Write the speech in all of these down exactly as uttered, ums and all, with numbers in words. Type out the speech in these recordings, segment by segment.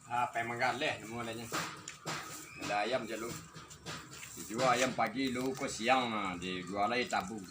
Ah, pai manggaleh namo lainyo. Ada ayam je lu. Dijua ayam pagi lu ko siang, nah, dijua lai tabu.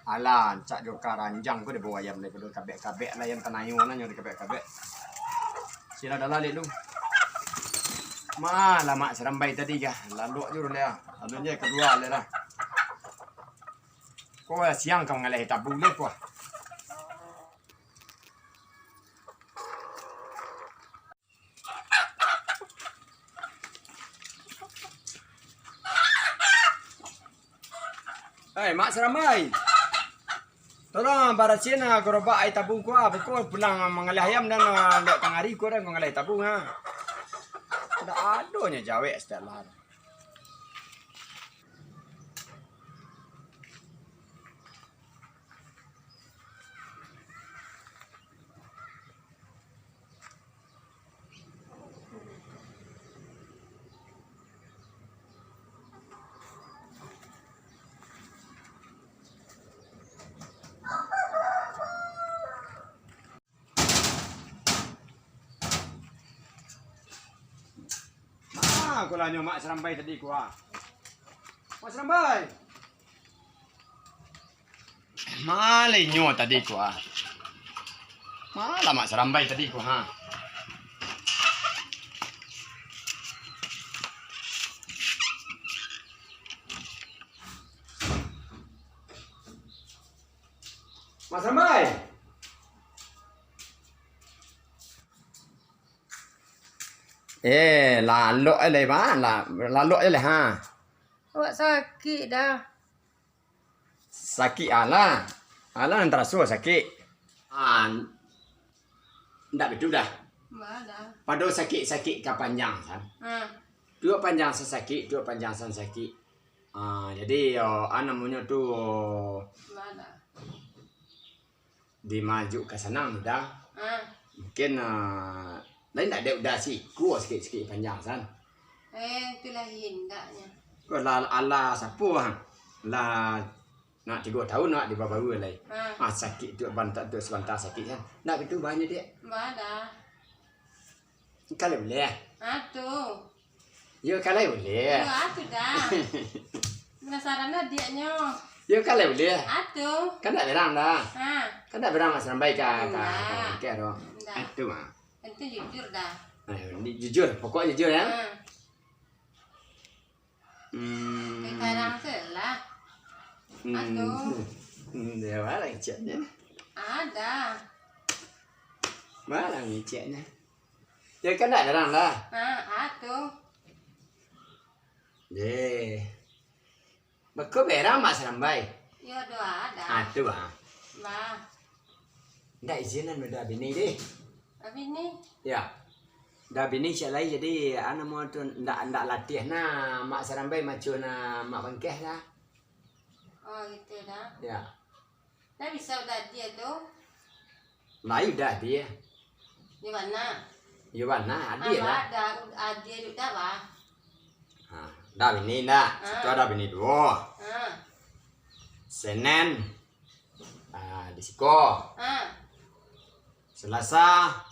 Alah, rancak jo karanjang ko dibao ayam daripada kabek-kabek lah ayam tanayo nah nyo dikabek-kabek. Sila dalah lek lu. Ma lah Mak Sarambai tadi kah? Lalok jo lah. Lalu je kaduo lek lah. Ko siang ka manggaleh tabu leh ko. Hei, Mak Sarambai. Tolong barasiahan, ah, garobak ai tabu ko, ah. Beko pulang manggaleh ayam dan, ah, lek tangah ari ko dan manggaleh tabu, ha. Ndak ado nyo jawek satiok lah. Ah, ko lah nyo Mak Sarambai tadi ko, ah. Mak Sarambai. Ma lai nyo tadi ko, ah. Ma lah Mak Sarambai tadi ko, ha. Mak Sarambai. Eh, lalok eh lai, Bang. La-, lalok eh lai, ha. Awak sakik dah. Sakik alah. Alah nan taraso sakik. Ah, ndak betul dah. Ba dah. Pado sakik-sakik ka panjang, san. Ha. Tuak panjang san sakik, tuak panjang san sakik. Ah, jadi, yo, ah, namonyo tu, Ba dah. Dimajuk ka sanang tu dah. Ah. Mungkin, ah, lain tak ada udah siko sikit-sikit panjang, san. Eh, itulah hendaknya. Ko lah alah sapo, ha? Lah nak tigo tahun nak dibawa lai. Ah. Ah, sakik tu bantak tu sabanta sakik, san. Nak itu banyak, Dek. Ba dah. Kalau boleh. Ah, tu. Yo, kalau boleh. Yo, atu dah. Penasaran lah diaknyo. Yo, kalau boleh. Atu. Kan ndak berang dah. Ha. Kan ndak berang Mak Sarambai ka, ka, ka, Ndak. Ka, ka, Ndak. Atu mah. Tentu jujur dah. Ayo, ni jujur. Pokok jujur, ya. Ha. Hmm. Sekarang selah. Hmm. Atu. Hmm, dia malah ngeceknya. Ada. Malah ngeceknya. Ya, kan ndak berang lah. Ha, atu. Deh. Beko berang Mak Sarambai. Yo, doa ada. Ah, tu, ah. Bah. Ndak izinan udah bini deh. Abini? Ya. Dah bini siap lai, jadi, ah, namo tu ndak, ndak latih nah, Mak Sarambai maco nah, Mak Bangkeh lah. Oh, gitu dah. Ya. Ndak bisa udah dia tu. Lai udah dia. Di mana? Di mana? Adi lah. Ada, ada dia duduk dah, bah. Ha, dah bini dah. Ha. Situ ada bini dua. Ha. Senin, ah, di siko. Ha. Selasa,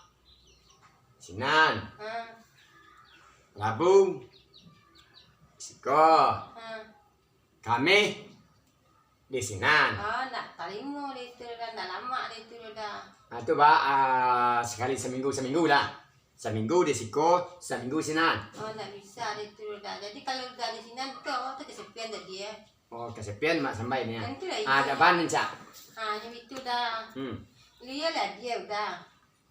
sinan. Ha. Rabu, di siko. Ha. Kamih, di sinan. Oh, ndak tarimo deh itu dah, ndak lamak deh itu dah. Ah, tu, bah, ah, sekali seminggu, seminggu lah. Seminggu di siko, seminggu sinan. Oh, ndak bisa deh itu dah. Jadi kalau udah di sinan tu, awak tu kesepian tadi, eh. Oh, kesepian Mak Sarambai ni, ya. Tentu lah, ah, iya. Ada ban, Cak? Ah, macam itu dah. Hmm. Iya lah dia udah.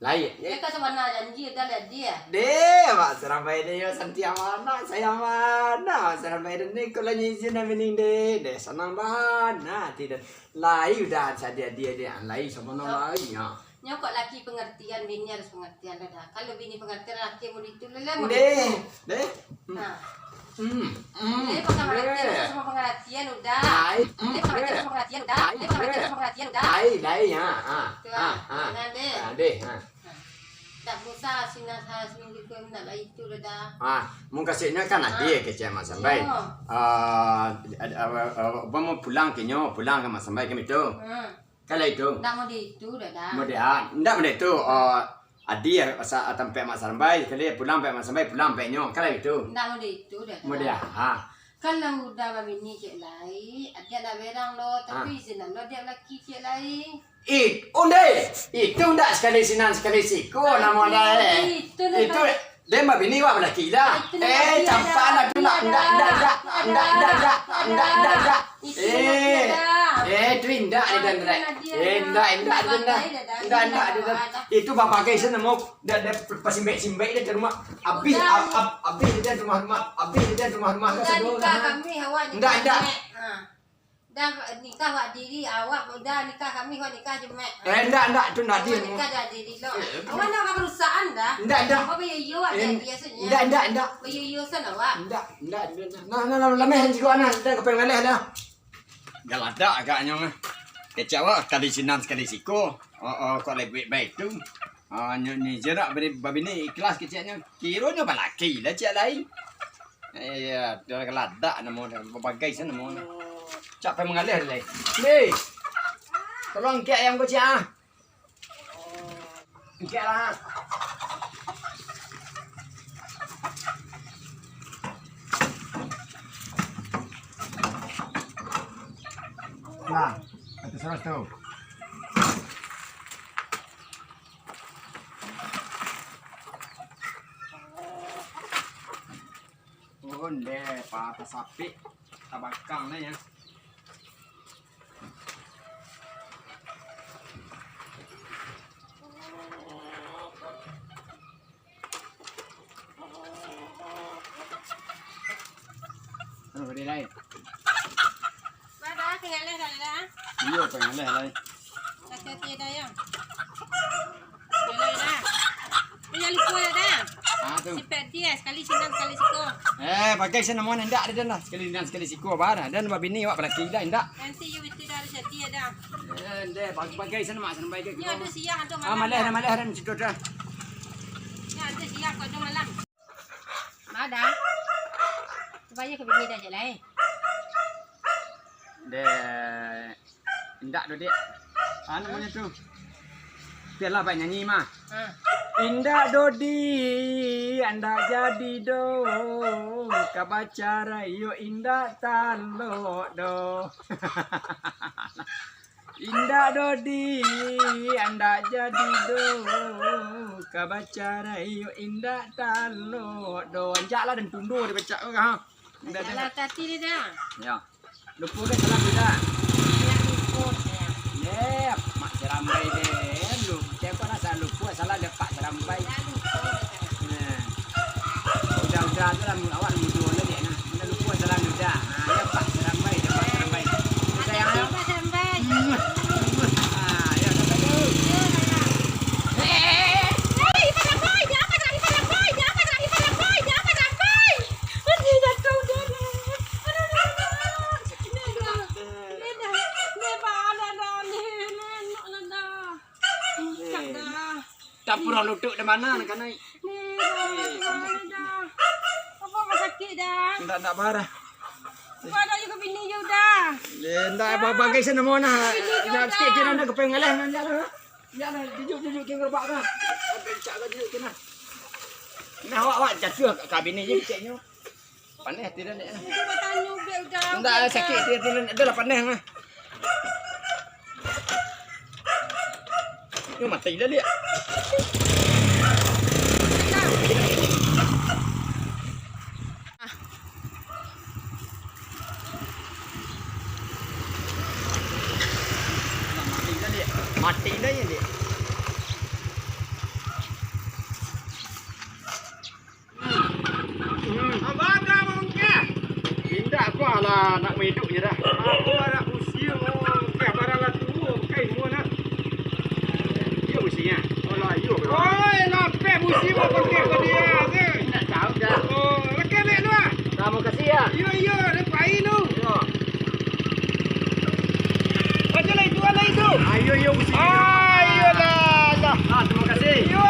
Lai. Yo, kan sabana janji Uda lah dia. Deh, Mak Sarambai deh, yo, santiang bana, sayang bana, Mak Sarambai deh, ni, kalau nyo izin dah, Bini deh, deh, sanang bana ati deh. Lai Uda sadia dia deh, lai sabana lai, ha. Nyo kok laki pengertian, bini harus pengertian, Uda. Kalau bini pengertian, laki mau ditu, lele mau ditu. Deh, deh. Hmm. Nah. Hmm. Jadi, pengertian, eh, sama pengertian, Uda. Lai. Hmm. Jadi, pengertian, eh, sama pengertian, Uda. Lai. Jadi, pengertian, sama pengertian, Uda. Lai, lai, ha, ha. Tu, ha, ha. Jangan deh. Ha, deh, ha. Nah. Tak usah, sinan salah seminggu ko, nak lah itu, Uda. Ah, mukasuiknyo kan, ah, adie kecek Mak Sambai. Iyo. Ah, ad-, a-, a-, a-, apa mau pulang kenyo, pulang ka Mak Sambai kan itu. Hmm. Kalau itu. Ndak model itu, Uda. Model, ah, ndak model itu. Ah, adi asa tampek Mak Sambai, kali pulang pek Mak Sambai, pulang peknyo. Kalau itu. Ndak model itu, Uda. Model, ah. Kalau Uda babini, Cek Lai, adiak ndak berang lo, tapi, ah, izin lo adiak balaki, Cek Lai. Ih, ondeh, itu ndak sakali sinan, sakali siko namo ndak, eh. Itu, itu, den babini wak balaki lah. Itu ndak, eh, campak lah tu, ndak, ndak, ndak. Itu ndak, eh, ndak. Eh, tu indak, eh, dan, eh, indak, indak, indak, indak, indak. Itu bapakai sen namo, dah, dah, pasimbek-simbek dah di rumah. Abih, ab-, ab-, abih dah di rumah-rumah, abih dah di rumah-rumah. Ndak, ndak. Dah nikah wak diri, awak Uda nikah, kami wak nikah Jumaik. Eh, ndak, ndak, tu ndak adil. Nikah dah diri lo. Eh, awak nak perusahaan dah. Ndak, ndak. Awak bayo-yo wak jadi biasonyo. Ndak, ndak, ndak. Bayo-yo san awak. Ndak, ndak, ndak. Nah, nah, nah, lameh juga nah, kita kepengen ngaleh dah. Galadak agaknyo mah. Kecek awak, sakali sinan, sakali siko. Oh, oh, kok lebuik baik tu. Ah, nyo ni jerak beri babini ikhlas keceknyo. Kironyo balaki lah cek lain. Iya, dia galadak namo dia, babagai sana namo dia. Cak pai mangaleh lai. Ni. Tolong angkek ayam ko, Cik, ah. Angkek lah. Nah, itu terus tu. Turun deh, patah sapik, tabakang deh ya. Anu, gede lai. Bah, dah, tinggal leh dah, dah. Iyo, tinggal leh lai. Hati-hati dah, ya. Tinggal leh dah. Eh, jangan lupa ya, dah. Ah, tu. Sipek dia, sekali sinan, sekali siko. Eh, bagai sinan namo indak ada dah. Sekali sinan, sekali siko, bah, dah. Dan babini awak balaki dah, indak. Nanti yo itu dah, ada jadi ya, dah. Eh, ndeh, bag-, bagai sinan, Mak, sinan bagai. Ni ada siang, ada malam. Ah, malam dah, malam dah, situ dah. Ni ada siang, ada malam. Madah. Cubo ka bini dah, Cek Lai. Dek, indak doh, Dek. Anu namonyo tu. Bialah baik nyanyi mah. Ha. Indak doh, Di, indak jadi doh. Ka bacarai yo indak talok doh. Indak doh, Di, indak jadi doh. Ka bacarai yo indak talok doh. Anjaklah den tundo dipecak ko, ha. Indak, indak. Alah, hati-hati deh, dah. Yo. Lupo kan salam Uda? Indak lupo, sayang. Ye, Mak Sarambai deh. Lu, siapo nak salah lupo, salam dek Pak Sarambai. Indak lupo, sayang. Nah. Uda-uda tu lah, awak mudo lah dek nah. Indak lupo salam Uda. Ha, yo, Pak Sarambai, dek Pak Sarambai. Sayang, yo. Pak Sarambai. Ah, yo, sampai tu. Yo, sayang. Eh, eh, eh, eh. Hei, Pak Sarambai, jangan, Pak Sarambai, jangan, Pak Sarambai, jangan, Pak Sarambai, jangan, Pak Sarambai. Aduh, jatuh, udah, udah. Aduh, aduh, aduh. Udah, udah. Udah, udah. Udah, Pak, udah, udah. Ni, ni, enak lah dah. Ikat dah. Tak pura lutuk di mana nak kanai. Ni, dah, udah, udah. Apa kau sakit dah? Ndak, ndak parah. Apa ada juga bini je udah. Eh, ndak apa-apa, guys, nama mana. Bini je udah. Sikit kira nak kepeng ngalah, nak, nak, nak. Nak, nak, jujur, jujur, kira gerbak kah? Bencak kah jujur kira? Nah, awak, awak jatuh kat bini je, keceknyo. Paneh hati den, Dek. Cuba tanyo, Bek, udah. Ndak, sakik hati, hati den. Adalah paneh mah. Nyo mati dah, Dek. Mati dah, Dek. Mati dah, ya, Dek. Kasih ya. Iyo, iyo, ada pai tu. Iyo. Aja lah itu, ada itu. Ayo, iyo, besi. Ah, iyolah. Lah. Ah, terima kasih. Iyo,